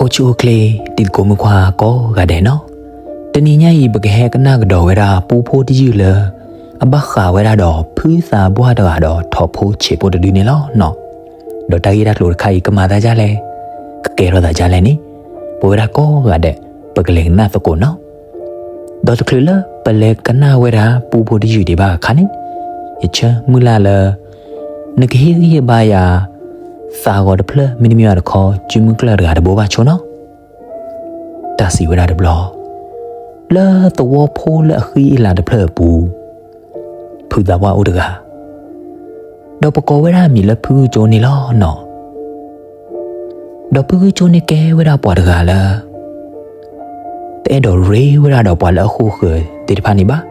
အိၣ်ဆူၣ်အိၣ်ချ့ တံၤသကိးမုၣ်ခွါကိးဂၤဒဲးနီၤ, တနံၤညါအံၤ ပကဟဲကနၣ်ကဒီးဝဲဒၣ်ပူဖိတယုၢ်လၢ အဘၣ်ဃးဝဲဒၣ်ဒီးဖုသးပှၢ်တဂၤဒီးထိးဖိဆံးဖိတဒုန့ၣ်လီၤနီၤ. ဒီးတၢ်ဂ့ၢ်တၢ်ကျိၤတခါအံၤ ကမၤသးဒ်လဲၣ်, ကကဲထီၣ်သးဒ်လဲၣ်န့ၣ် ပဝဲဒၣ်ကိးဂၤဒဲး ပကလဲၤကနၣ်သကိးနီၤ. ဒီးတချုးလၢပလဲၤကနၣ်ဝဲဒၣ်ပူဖိတယုၢ်ဒံးဘၣ်အခါန့ၣ်, ယဆၢမုၢ်လၢ်လၢ နကဟ့ၣ်ဂံၢ်ဟ့ၣ်ဘါယၤ သးဂီၤတဖျၢၣ်မ့တမ့ၢ်ဘၣ်တခီ ကုမုၢ်ကျၢၢ်တဂၤတဘိဘၣ်ဆိနီၤ. တၢ်စံးဝဲဒၣ်တဘျီ, လၢသဝီဖိလၢအဃံအလၤတဖျၢၣ်အပူၤ, ဖုသးပှၢ်အိၣ်တဂၤ, ဒီးပကိးဝဲဒၣ်အမံၤလၢဖုဂုၢ်ကၠိန့ၣ်လီၤနီၤ. ဒီးဖုဂုၢ်ကၠိန့ၣ်ကဲဝဲဒၣ်ပှၤတဂၤလၢ တအဲၣ်ဒိးရ့ဝဲဒၣ်ဒီးပှၤလၢအဃိာ်ဃၢၤသ့ၣ်တဖၣ်န့ၣ်ဘၣ်.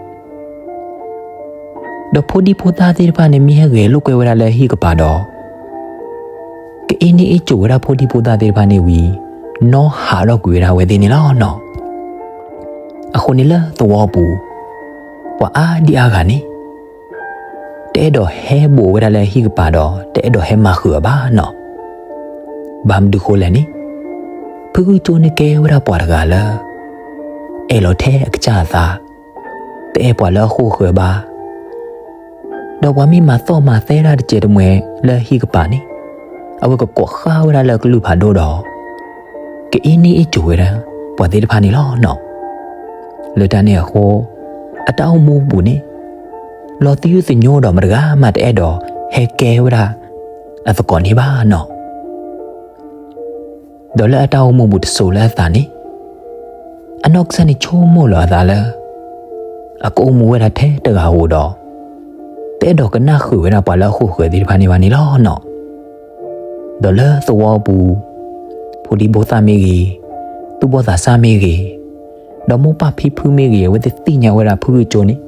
ဒီးဖိဒံဖိသၣ်သ့ၣ်တဖၣ်န့ၣ် မ့ၢ်ဟဲဂဲၤလိာ်ကွဲဝဲဒၣ်လၢဟံၣ်ကပၤဒီး ကအ့န့ၢ်အ့ၣ်ကိၤဝဲဒၣ်ဖိဒံဖိသၣ်သ့ၣ်တဖၣ်န့ၣ်ဝံၤ, နီၢ်ဟးထီၣ်ကွံာ်ဝဲဒၣ်အဝဲသ့ၣ်န့ၣ်လီၤနီၤ. အဃိန့ၣ်လၢသဝီပူၤ, ပှၤအါဒံအါဂၤန့ၣ် တအဲၣ်ဒိးဟဲဘူးဝဲဒၣ်လၢဟံၣ်ကပၤဒီး တအဲၣ်ဒိးဟဲမၤဃုာ်အီၤဘၣ်နီၤ. ဘၣ်မနုၤဃိလဲၣ်န့ၣ်, ဖုဂုၢ်ကၠိန့ၣ်ကဲဝဲဒၣ်ပှၤတဂၤလၢ အဲၣ်လီၤထဲအကစၢ်အသး, တအဲၣ်ပှၤလၢအဃိာ်ဃၢၤဘၣ်. ဒီးပှၤမ့ၢ်မၤသီၣ်မၤသဲတၢ်တစဲးတမှဲၤလၢဟံၣ်ကပၤန့ၣ်, အဝဲကကိးဃၣ်ဝဲဒၣ်လၢအကလုၢ်ဖးဒိၣ်ဒီး ကအ့န့ၢ်အ့ၣ်ကိၤဝဲဒၣ် ပှၤသ့ၣ်တဖၣ်န့ၣ်လီၤနီၤ. လၢတၢ်န့ၣ်အဃိ, အတၢ်အိၣ်မူပူၤန့ၣ် လီၤသယုၢ်သညိဒီးမတဂၤမးတအဲၣ်ဒိးဟဲကဲဝဲဒၣ်အသကိးန့ၣ်ဘၣ်နီၤ. ဒီးလၢအတၢ်အိၣ်မူပူၤတစိၤလၢအသးန့ၣ်, အနီၢ်ကစၢ်န့ၣ်ဆိကမိၣ်လီၤအသးလၢ အကအိၣ်မူဝဲဒၣ်ထဲတဂၤဧိၤဒီး တအဲၣ်ဒိးကနၣ်ဃုာ်ဝဲဒၣ်ပှၤလၢအဃိာ်ဃၢၤသ့ၣ်တဖၣ်န့ၣ်ဘၣ်န့ၣ်လီၤနီၤ. ဒီးလၢသဝီပူၤ, ဖိဒံဖိသၣ်မ့ၢ်ဂ့ၤ, သူၣ်ဘီၣ်သးစၢ်မ့ၢ်ဂ့ၤ, ဒီးမိၢ်ပၢ်ဖံဖုမ့ၢ်ဂ့ၤ, အဝဲသ့ၣ်သ့ၣ်ညါဝဲဒၣ်ဖုဂုၢ်ကၠိန့ၣ်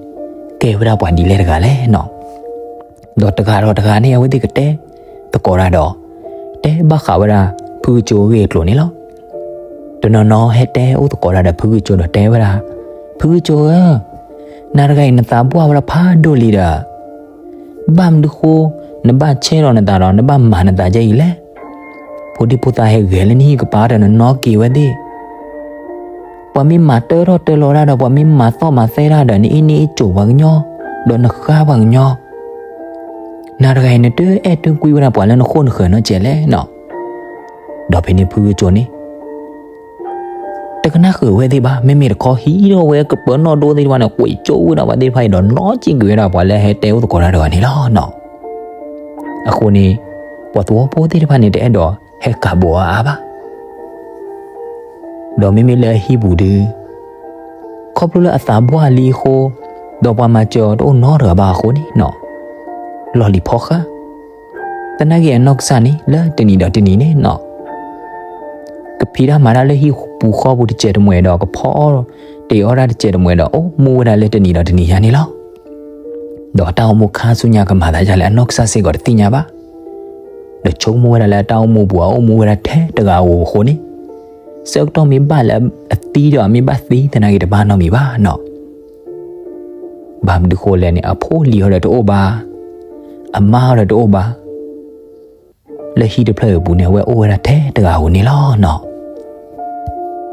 ကဲဝဲဒၣ်ပှၤဒ်လဲၣ်တဂၤလဲၣ်နီၤ. ဒီးတဂၤဒီးတဂၤန့ၣ် အဝဲသ့ၣ်ကတဲသကိးတၢ်ဒီး တဲဘၣ်ဃးဝဲဒၣ် ဖုဂုၢ်ကၠိအဂ့ၢ်အကျိၤန့ၣ်လီၤ. တနီၤနီၤဟဲတဲအိၣ်သကိးတၢ်ဒီးဖုဂုၢ်ကၠိဒီးတဲဝဲဒၣ်, ဖုဂုၢ်ကၠိဧၢ, နၤတဂၤအံၤနသးပှၢ်ဝဲဒၣ်ဖးဒိၣ်လံဒီး ဘၣ်မနုၤဃိ နဘၣ်ဆဲးလီၤနသးဒီး နဘၣ်မၤနသးဒ်အံၤလဲၣ်. ဖိဒံဖိသၣ်ဟဲဂဲၤလၢနဟံၣ်ကပၤဒီးနနီၣ်က့ၤဝဲသ့ၣ်, ပှၤမ့ၢ်မၤတၢထီၣ်တၢလီၤဒၣ်ဒီး ပှၤမ့ၢ်မၤသီၣ်မၤသဲဒၣ်ဒီး နအ့ၣ်န့ၢ်အ့ၣ်ကိၤပှၤကညီ, ဒီးနဃါပှၤကညီ, နၤတဂၤအံၤ နတအဲၣ်တကွံဝဲဒၣ်ပှၤလၢနဃိာ်နဃၢၤနီတစဲးလဲၣ်နီၤ. ဒီးဖဲန့ၣ်ဖုဂုၢ်ကၠိန့ၣ် တကနၣ်ဃုာ်ဝဲသ့ၣ်ဘၣ်, မ့မ့ၢ်တခီဟံးထီၣ်ဝဲကပၢၤနီၣ်ဒိသ့ၣ်တဖၣ်န့ၣ် ကွံာ်ကၠိဝဲဒၣ်ပှၤသ့ၣ်တဖၣ်အံၤဒီး နီၣ်က့ၤကွံာ်ဝဲဒၣ်ပှၤလၢဟဲတဲအိၣ်သကိးတၢ်တဂၤန့ၣ်လီၤနီၤ. အဃိန့ၣ် ပှၤသဝီဖိသ့ၣ်တဖၣ်န့ၣ် တအဲၣ်ဒိးဟဲကးဘိးအါအါဘၣ်. ဒီးမ့မ့ၢ်လၢအဟံၣ်ပူၤဒုး ခီဖျိလၢအသးပှၢ်လံအဃိ, ဒီးပှၤမၤစၢၤအီၤတအိၣ်နီတဂၤဘၣ်အဃိန့ၣ်နီၤ, လီၢ်လံၤဖီဃး, သနာ်က့အနီၢ်ကစၢ်န့ၣ် လၢတနံၤဒီးတနံၤန့ၣ်နီၤ, ကဖံးတၢ်မၤတၢ်လၢဟံၣ်ပူၤဃီပူၤတစဲးတမှဲၤဒီး ကဖီအီၣ်တ့ၤအီတၢ်တစဲးတမှဲၤဒီး အိၣ်မူဝဲဒၣ်လၢတနံၤဒီးတနံၤညါန့ၣ်လီၤ. ဒီးအတၢ်အိၣ်မူခါဆူညါကမၤသးဒ်လဲၣ် အနီၢ်ကစၢ်စ့ၢ်ကီးတသ့ၣ်ညါဘၣ်. ဒီးဆိကမိၣ်ဝဲဒၣ်လၢအတၢ်အိၣ်မူပူၤ အအိၣ်မူဝဲဒၣ်ထဲတဂၤဧိၤအဃိန့ၣ်, ဆၢကတီၢ်မ့ၢ်ဘၣ်လၢအသံဒီး အမ့ၢ်ဘၣ်သံသနာ်က့ တဘၣ်နီတမံၤဘၣ်နီၤ. ဘၣ်မနုၤဃိလဲၣ်န့ၣ် အဖိလံၤအီၤဒီးတအိၣ်ဘၣ်, အမါအီၤဒီးတအိၣ်ဘၣ်. လၢဟံၣ်တဖျၢၣ်အပူၤန့ၣ် အဝဲအိၣ်ဝဲဒၣ်ထဲတဂၤဧိၤန့ၣ်လီၤနီၤ.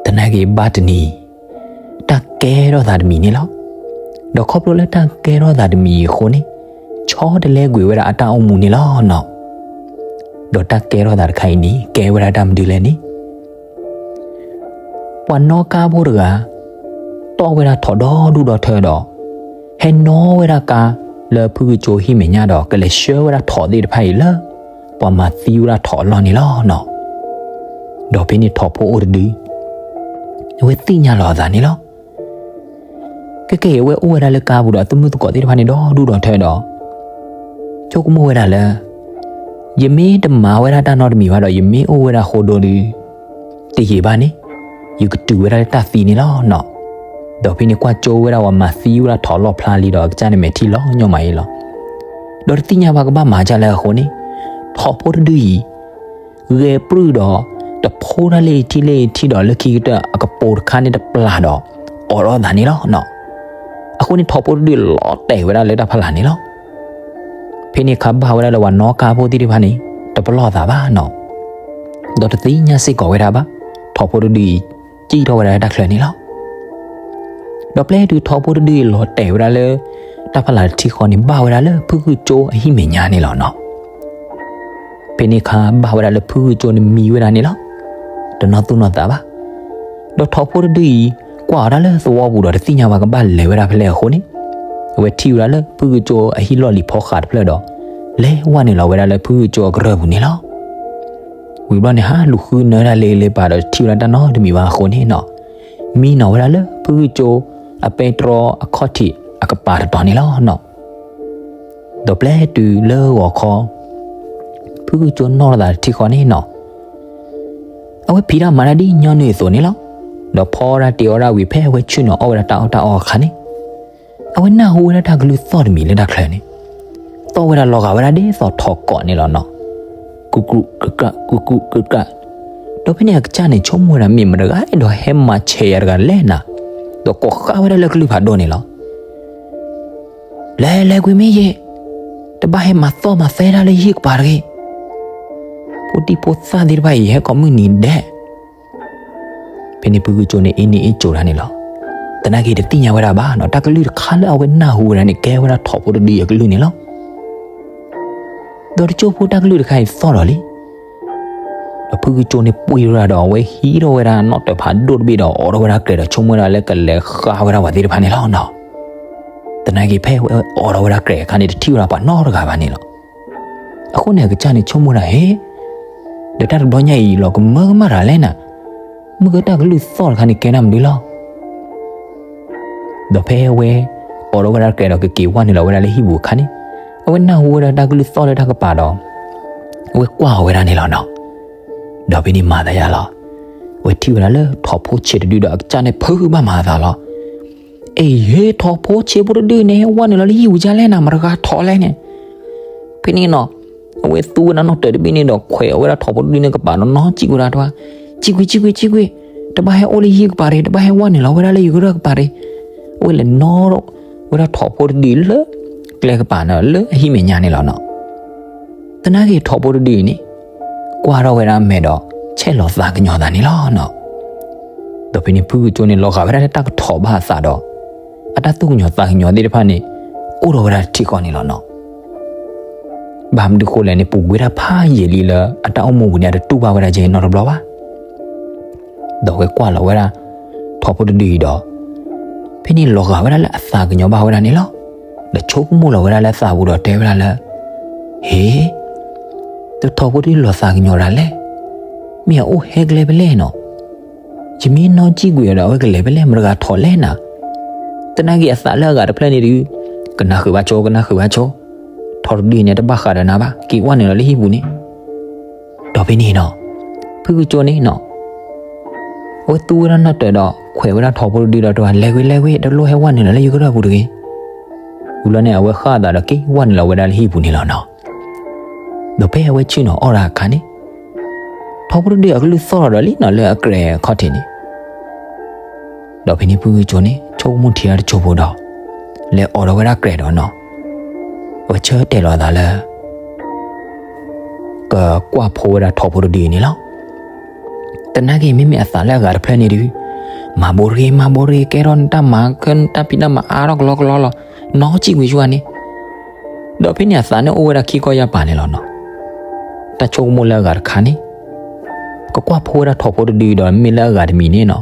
သနာ်က့ဘၣ်တနံၤ တၢ်ကဲထီၣ်သးတမံၤန့ၣ်လီၤ. ဒီးခီဖျိလၢတၢ်ကဲထီၣ်သးတမံၤအံၤအဃိန့ၣ်, ဆီတလဲကွံာ်ဝဲဒၣ်အတၢ်အိၣ်မူန့ၣ်လီၤနီၤ. ဒီးတၢ်ကဲထီၣ်သးတခါအံၤန့ၣ် ကဲဝဲဒၣ်တၢ်မနုၤလဲၣ်န့ၣ်, ပှၤနီၣ်ကါဖိတဂၤ တီၣ်ဝဲဒၣ်ထိးဒီဒူၣ်ဒီထၢဒီး ဟဲနီၣ်ဝဲဒၣ်ကါလၢဖုဂုၢ်ကၠိဟံၣ်မဲာ်ညါဒီး ကလဲၤဆှၢဝဲဒၣ်ထိးသ့ၣ်တဖၣ်အံၤလၢ ပှၤမၤသံဝဲဒၣ်ထိးအလီၢ်န့ၣ်လီၤနီၤ. ဒီးဖဲန့ၣ်ထိးဖိအိၣ်တဒု အဝဲသ့ၣ်ညါလီၤအသးန့ၣ်လီၤ. ကဲကဲအံၤ အဝဲအိၣ်ဝဲဒၣ်လၢကါပူၤဒီး အသုးမုၢ်သကိးသ့ၣ်တဖၣ်န့ၣ် ဒီဒူၣ်ဒီထၢဒီး ဆိကမိၣ်ဝဲဒၣ်လၢ ယမ့ၢ်တမၤဝဲဒၣ်တၢ်နီတမံၤဘၣ်ဒီး ယမ့ၢ်အိၣ်ဝဲဒၣ်ဃိဒိဒီး တယံာ်ဘၣ်န့ၣ် ယကတုၤဝဲဒၣ်လၢတၢ်သံန့ၣ်လီၤနီၤ. ဒီးဖဲန့ၣ်ကွၢ်ကၠိဝဲဒၣ်ပှၤမၤသံဝဲဒၣ်ထိးအလီၢ်ဖျါလံဒီး အကစၢ်န့ၣ်မဲာ်ထံလီၤညီမးအံၤလီၤ. ဒီးတသ့ၣ်ညါဘၣ်ကဘၣ်မၤဒ်လဲၣ်အဃိန့ၣ် ထိးဖိတဒုအံၤ ဂဲၤပြုၢ်ဒီး တဖိတၢ်လၢအံၤထံၣ်လၢအံၤထံၣ်ဒီး လၢခံကတၢၢ်အကပိာ်တခါန့ၣ်တပျၢ်ဒီး အိးထီၣ်သးန့ၣ်လီၤနီၤ. အဃိန့ၣ်ထိးဖိတဒုလီၤတဲာ်ဝဲဒၣ်လၢတၢ်ဖီလာ်န့ၣ်လီၤ. ဖဲန့ၣ်ခါဘၣ်ဝဲဒၣ်လၢပှၤနီၣ်ကါဖိသ့ၣ်တဖၣ်န့ၣ် တပလီၢ်သးဘၣ်နီၤ. ဒီးတသ့ၣ်ညါစ့ၢ်ကီးဝဲဒၣ်ဘၣ်. ထိးဖိတဒုအံၤ စံၣ်ထီၣ်ဝဲဒၣ်လၢတၢ်ချၢန့ၣ်လီၤ. ဒီးပျဲတုၤထိးဖိတဒုအံၤလီၤတဲာ်ဝဲဒၣ်လၢ တၢ်ဖးလၢ်တထံဃီန့ၣ် ဘၣ်ဝဲဒၣ်လၢဖုဂုၢ်ကၠိအဟံၣ်မဲာ်ညါန့ၣ်လီၤနီၤ. ဖဲန့ၣ်အခါဘၣ်ဝဲဒၣ်လၢဖုဂုၢ်ကၠိန့ၣ်မံဝဲဒၣ်န့ၣ်လီၤ. တနီၣ်သူၣ်နီၣ်သးဘၣ်. ဒီးထိးဖိတဒုအံၤ ကွၢ်အီၤဒၣ်လၢသဝီပူၤဒီးတသ့ၣ်ညါဘၣ်ကဘၣ်လဲၤဝဲဒၣ်ဖဲလဲၣ်အဃိန့ၣ်, အဝဲထံၣ်ဝဲဒၣ်လၢဖုဂုၢ်ကၠိအဟံၣ်လီၢ်လံၤဖီဃးတဖျၢၣ်ဒီး လဲၤဝဲနုာ်လီၤဝဲဒၣ်လၢဖုဂုၢ်ကၠိအကရၢၢ်ပူၤန့ၣ်လီၤ. ဝံၤဘျီန့ၣ် ဟးလူၤဃုနၢဒၣ်လၢလၢပၤဒီးတထံၣ်ဝဲဒၣ်တၢ်နီတမံၤဘၣ်အဃိန့ၣ်နီၤ, မံနီၤဝဲဒၣ်လၢဖုဂုၢ်ကၠိအပဲတြီအခီၣ်ထံးအကပၤတတီၤန့ၣ်လီၤနီၤ. ဒီးပျဲတုၤလၢဂီၤခီ ဖုဂုၢ်ကၠိနီၣ်လီၤသးတထံဃီန့ၣ်နီၤ, အဝဲဖံးတၢ်မၤတၢ်ဒ်ညီနုၢ်အသိးန့ၣ်လီၤ. ဒီးဖီတၢ်တ့အီၣ်ဒၣ်ဝံၤ ဖဲအဝဲဆ့ၣ်နီၤအီၣ်ဝဲဒၣ်တၢ်အီၣ်တၢ်အီအခါန့ၣ်, အဝဲနၢ်ဟူဝဲဒၣ်တၢ်ကလုၢ်သီၣ်တမံၤလၢတၢ်ချၢန့ၣ်, သီၣ်ဝဲဒၣ်လီၤဂာ်ဝဲဒၣ်ဒ်သိးထိးကိးန့ၣ်လီၤနီၤ. ကူကူကက ကူကူကက. ဒီးဖဲန့ၣ်အကစၢ်န့ၣ် ဆိကမိၣ်ဝဲဒၣ် မ့ၢ်မတၤတဂၤအဲၣ်ဒိးဟဲမၤဆဲးယၤတဂၤလဲၣ်နၤ, ဒီးကိးဃာ်ဝဲဒၣ်လၢကလုၢ်ဖးဒိၣ်န့ၣ်လီၤ. လဲၤလဲၤကွံာ်မ့ၢ်ယဲ, တဘၣ်ဟဲမၤသီၣ်မၤသဲတၢ်လၢယဟံၣ်ကပၤတဂ့ၤ. ဖိဒံဖိသၣ်သ့ၣ်တဖၣ်အံၤ ဟဲကိးမုၢ်နံၤဒဲး. ဖဲန့ၣ်ဖုဂုၢ်ကၠိန့ၣ် အ့န့ၣ်အ့ကၠိဒၣ်န့ၣ်လီၤ. သနာ်က့တသ့ၣ်ညါဝဲဒၣ်ဘၣ်နီၤ, တၢ်ကလုၢ်တခါလၢအဝဲနၢ်ဟူဝဲဒၣ်န့ၣ် ကဲဝဲဒၣ်ထိးဖိတဒုအကလုၢ်န့ၣ်လီၤ. ဒီးတစိၢ်ဖိတၢ်ကလုၢ်တခါအံၤသီၣ်ဒီးလံ. ဒီးဖုဂုၢ်ကၠိန့ၣ်ပှ့ၤဝဲဒၣ်ဒီး အဝဲဟံးထီၣ်ဝဲဒၣ်နီၣ်တၢၤဖးဒိၣ်တဘ့ၣ်ဒီး အိးထီၣ်ဝဲဒၣ်ကြဲးဒီး ဆိကမိၣ်ဝဲဒၣ်လၢကလဲၤဃါဝဲဒၣ်ပှၤသ့ၣ်တဖၣ်န့ၣ်လီၤနီၤ. သနာ်က့ဖဲအဝဲအိးထီၣ်ဝဲဒၣ်ကြဲးအခါန့ၣ် တထံၣ်ဝဲဒၣ်ပှၤနီတဂၤဘၣ်န့ၣ်လီၤ. အဃိန့ၣ်အကစၢ်န့ၣ်ဆိကမိၣ်ဒၣ်ဟ့ၣ်, ဒီးတၢ်တဘျီညါအံၤလီၤကမၢကမၣ်တၢ်လဲၣ်နၤ, မုၢ်ကတၢ်ကလုၢ်သီၣ်တခါန့ၣ်ကဲဒၣ်မနုၤလီၤ. ဒီးဖဲအဝဲအိးထီၣ်ဝဲဒၣ်ကြဲးဒီးကက့ၤဝဲနုာ်လီၤဝဲဒၣ်လၢဟံၣ်ပူၤအခါန့ၣ်, အဝဲနၢ်ဟူဝဲဒၣ်တၢ်ကလုၢ်သီၣ်လၢတၢ်ကပၤဒီး အဝဲကွၢ်အီၤဝဲဒၣ်န့ၣ်လီၤနီၤ. ဒီးဖဲန့ၣ်မၤသးယါလီၤ. အဝဲထံၣ်ဝဲဒၣ်လၢထိးဖိဆံးတဒုဒီးအကစၢ်န့ၣ်ဖုးဘၣ်မၤသးလီၤ. အ့ၣ် ထိးဖိဆံးဖိတဒုန့ၣ် ဟဲဝဲနုာ်လီၤလၢဟံၣ်ပူၤဒ်လဲၣ်နၤ, မတၤတဂၤထိးလဲၣ်န့ၣ်. ဖဲန့ၣ်နီၤ, အဝဲသူဝဲဒၣ်နီၣ်တၢၤတဘ့ၣ်န့ၣ်ဒီးခွဲးအီၤဝဲဒၣ်ထိးဖိတဒုန့ၣ်ကပၤဒီးနီၣ်စံၣ်ကွံာ်ဝဲဒၣ်တၢ်, စံၣ်ကွံာ် စံၣ်ကွံာ် စံၣ်ကွံာ်, တဘၣ်ဟဲအိၣ်လၢယဟံၣ်ကပၤတဂ့ၤ, တဘၣ်ဟဲဝဲနုာ်လီၤဝဲဒၣ်လၢယကရၢၢ်ကပၤတဂ့ၤ. အဝဲလဲၤနီၣ်ထီၣ်ဝဲဒၣ်ထိးဖိတဒုလၢကျဲကပၤန့ၣ် လၢအဟံၣ်မဲာ်ညါန့ၣ်လီၤနီၤ. သနာ်က့ထိးဖိတဒုအံၤန့ၣ် ကွၢ်ထီၣ်ဝဲဒၣ်အမဲာ်ဒီး ဆဲးလီၤသးကညီၤသးန့ၣ်လီၤနီၤ. ဒီးဖဲန့ၣ်ဖုဂုၢ်ကၠိန့ၣ် လီၤဂာ်ဝဲဒၣ်လၢတၢ်ကထိးဘၣ်အသးဒီး အတၢ်သူၣ်ကညီၤသးကညီၤသ့ၣ်တဖၣ်န့ၣ် အိၣ်ထီၣ်ဝဲဒၣ်တထံဃီန့ၣ်လီၤနီၤ. ဘၣ်မနုၤဃိလဲၣ်န့ၣ် ပူၤကွံာ်တၢ်ဖးယံာ်လံလၢ အတၢ်အိၣ်မူပူၤန့ၣ် အတတူၢ်ဘၣ်ဝဲဒၣ်ကဲနီတဘျီဘၣ်. ဒီးအဝဲကွၢ်လီၤဝဲဒၣ် ထိးဖိတဒုအံၤဒီး ဖဲန့ၣ်လီၤဂာ်ဝဲဒၣ်လၢအသးကညီၤဘၣ်ဝဲဒၣ်န့ၣ်လီၤ. ဒီးဆိကမိၣ်လီၤဝဲဒၣ်လၢအသးပူၤဒီးတဲဝဲဒၣ်လၢ ဟ့ၣ်, တထိးဖိတဒုလီၤသးကညီၤဒၣ်လဲၣ်, မ့ၢ်အအိၣ်ဟဲကျဲဖဲလဲၣ်နီၤ. ယမ့ၢ်နီၣ်စံၣ်ကွံာ်အီၤဒီး အဝဲကလဲၤဖဲလဲၣ်, မတၤတဂၤထိးလဲၣ်နၤ. သနာ်က့အသးလၢအဂၤတဖျၢၣ်န့ၣ်ဒုး ကနၣ်ဃုာ်ဘၣ်ဆိ, ကနၣ်ဃုာ်ဘၣ်ဆိ, ထိးတဒုန့ၣ်တဘၣ်ဃးဒီးနၤဘၣ်, က့ၤဝဲနုာ်လီၤလၢဟံၣ်ပူၤန့ၣ်. ဒီးဖဲန့ၣ်နီၤ, ဖုဂုၢ်ကၠိန့ၣ်နီၤ အဝဲသူဝဲဒၣ်နီၣ်တၢၤဒီး ခွဲးဝဲဒၣ်ထိးဖိတဒုဒီးတဲဝဲ လဲၤကွံာ် လဲၤကွံာ်, တလိၣ်ဟဲဝဲနုာ်လီၤလၢယကရၢၢ်ပူၤတဂ့ၤ. ဝံၤလီၤန့ၣ် အဝဲဃၣ်အသးဒီးက့ၤဝဲနုာ်လီၤဝဲဒၣ်လၢဟံၣ်ပူၤန့ၣ်လီၤနီၤ. ဒီးဖဲအဝဲဆ့ၣ်နီၤအီၣ်တၢ်အခါန့ၣ် ထိးဖိတဒုအကလုၢ်သီၣ်ထီၣ်ဒီးလံနီၤ လၢအကြဲးအခီၣ်ထံးန့ၣ်. ဒီးဖဲန့ၣ်ဖုဂုၢ်ကၠိန့ၣ် ဆိကမိၣ်ထံတၢ်တစိၢ်ဖိဒီး လဲၤအိးထီၣ်ဝဲဒၣ်ကြဲးဒီးနီၤ အဝဲဆၢတဲာ်လီၤအသးလၢ ကကွၢ်ဖိဝဲဒၣ်ထိးဖိတဒုအံၤန့ၣ်လီၤ. သနာ်က့မ့မ့ၢ်အသးလၢအဂၤတဖျၢၣ်န့ၣ်ဒုး မၤဘိတဂ့ၤ မၤဘိတဂ့ၤ ကဲထီၣ်နတၢ်မၤ ကဲနတၢ်ဖံးတၢ်မၤအါထီၣ်ကလီကလီလီၤ, နီၣ်စံၣ်ကွံာ်ဆူန့ၣ်. ဒီးဖဲန့ၣ်အသးန့ၣ်အိၣ်ဝဲဒၣ်ခံခီယၢ်ပၤန့ၣ်လီၤနီၤ. တၢ်ဆိကမိၣ်လၢအဂၤတခါန့ၣ် ကကွၢ်ဖိဝဲဒၣ်ထိးဖိတဒုအံၤဒီး မ့ၢ်လၢအဂၤတမံၤန့ၣ်နီၤ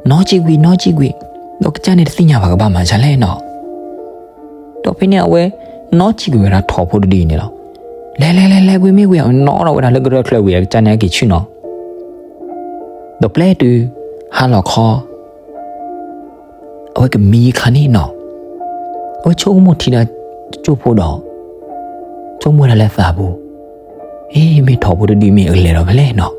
နီၣ်စံၣ်ကွံာ် နီၣ်စံၣ်ကွံာ်, ဒီးကစၢ်န့ၣ်တသ့ၣ်ညါဘၣ်ကဘၣ်မၤဒ်လဲၣ်နီၤ. ဒီးဖဲန့ၣ်အဝဲ နီၣ်စံၣ်ကွံာ်ဝဲဒၣ်ထိးဖိတဒုအံၤန့ၣ်လီၤ. လဲၤလဲၤလဲၤလဲၤကွံာ်မ့ၢ်ကွံာ် အဝဲနီၣ်ထီၣ်ဝဲဒၣ်လၢကရၢၢ်ချၢဝံၤ အကစၢ်န့ၣ်အက့ၤဆ့ၣ်နီၤ. ဒီးပျဲတုၤ ဟါလီၤခီ အဝဲကမံအခါန့ၣ်နီၤ အဝဲဆိကမိၣ်ထံတၢ်တစိၢ်ဖိဒီး ဆိကမိၣ်ဝဲဒၣ်လၢအသးပူၤ အ့ မ့ၢ်ထိးဖိတဒုမ့ၢ်အကလဲၤဒီးဖဲလဲၣ်နီၤ.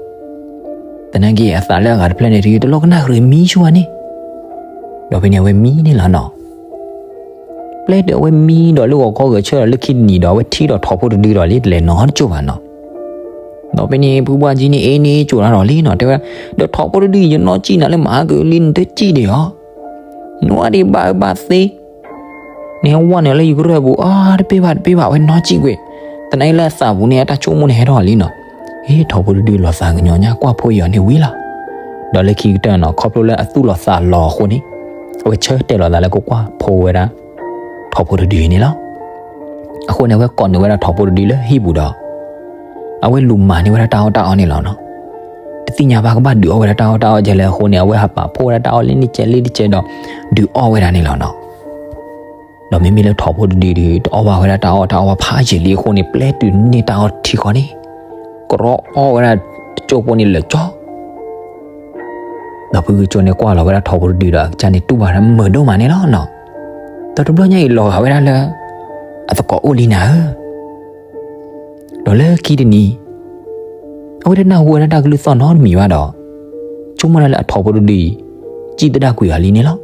သနာ်က့အသးလၢအဂၤတဖျၢၣ်န့ၣ် တလီၢ်ကနၣ်ဃုာ်မံဆူန့ၣ်. ဒီးဖဲန့ၣ်အဝဲမံန့ၣ်လီၤနီၤ. ပျဲတုၤအဝဲမံဒီးလၢဂီၤခီဂဲၤဆၢထၢၣ်ဒီးလၢခံတနံၤဒီး အဝဲထံၣ်ဒီးထိးဖိတဒုဒီးလံ တလဲၤနီတစိၢ်ဘၣ်နီၤ. ဒီးဖဲန့ၣ် ဖုပှၢ်ကၠံန့ၣ် အ့န့ၣ်ကၠိဒၣ်ဒီးလံနီၤ တဲဝဲဒၣ် ဒီးထိးဖိတဒုအံၤ ယနီၣ်စံၣ်နၤလၢမၤအါကလံ နတစံၣ်ဒံးအီၤ နအိၣ်ဒံးဘၣ်အၢဘၣ်သီ နဟဲဝဲနုာ်လၢယကရၢၢ်ပူၤ အါတပ့ၢ်ဘၣ်တပ့ၢ်ဘၣ် အဝဲနီၣ်စံၣ်ကွံာ်. သနာ်က့လၢအသးပူၤန့ၣ် အတၢ်ဆိကမိၣ်န့ၣ်ဟဲထီၣ်လံနီၤ. အ့ ထိးဖိတဒုလီၤသးကညီၤညါ ကွၢ်ဖိအံၤအီၤန့ၣ်ဝံၤလီၤ. ဒီးလၢခံကတၢၢ်နီၤ ခီဖျိလၢအသူၣ်လီၤသးလီၤအဃိန့ၣ် အဝဲဆၢတဲာ်လီၤသးလၢကကွၢ်ဖိဝဲဒၣ် ထိးဖိတဒုအံၤန့ၣ်လီၤ. အဃိန့ၣ် အဝဲကိးနုာ်ဝဲဒၣ်ထိးဖိတဒုလၢဟံၣ်ပူၤဒီး အဝဲလူၤမၤန့ၢ်ဝဲဒၣ်တၢ်အီၣ်တၢ်အီန့ၣ်လီၤနီၤ. တသ့ၣ်ညါဘၣ်ကဘၣ်ဒုးအီၣ်ဝဲဒၣ်တၢ်အီၣ်တၢ်အီကဲလဲၣ်အဃိန့ၣ် အဝဲဟးပာ်ဖှိၣ်ဝဲဒၣ်တၢ်အီၣ်လၢန့ၣ်ကဲလၢတကဲဒီး ဒုးအီၣ်ဝဲဒၣ်န့ၣ်လီၤနီၤ. ဒီးမ့မ့ၢ်လၢထိးဖိတဒုဒီး တအီၣ်ဘၣ်ဝဲဒၣ်တၢ်အီၣ်တၢ်အီဘၣ်ဖးယံာ်လံအဃိန့ၣ် ပျဲတုၤန့ၢ်တၢ်အီၣ်ထံဃီန့ၣ် ကရီအီၣ်ဝဲဒၣ်တကၠိဖိန့ၣ်လၢာ်ကၠီ ဒီးဖုဂုၢ်ကၠိန့ၣ်ကွၢ်လီၤဝဲဒၣ်ထိးဖိတဒုဒီး အကစၢ်န့ၣ်တူၢ်ဘၣ်ဝဲဒၣ်မုာ်ဒိၣ်မးန့ၣ်လီၤနီၤ. ဒီးတဘျီညါအံၤလီၤဂာ်ဝဲဒၣ်လၢ အသကိးအိၣ်လံနၤဧၢ. ဒီးလၢခံတနံၤ အဝဲတနၢ်ဟူဝဲဒၣ်တၢ်ကလုၢ်သီၣ်နီတမံၤဘၣ်ဒီး ဆိကမိၣ်ဒၣ်လၢအထိးဖိတဒုအံၤ စံၣ်သဒၣ်ကွံာ်အီၤလံန့ၣ်လီၤ.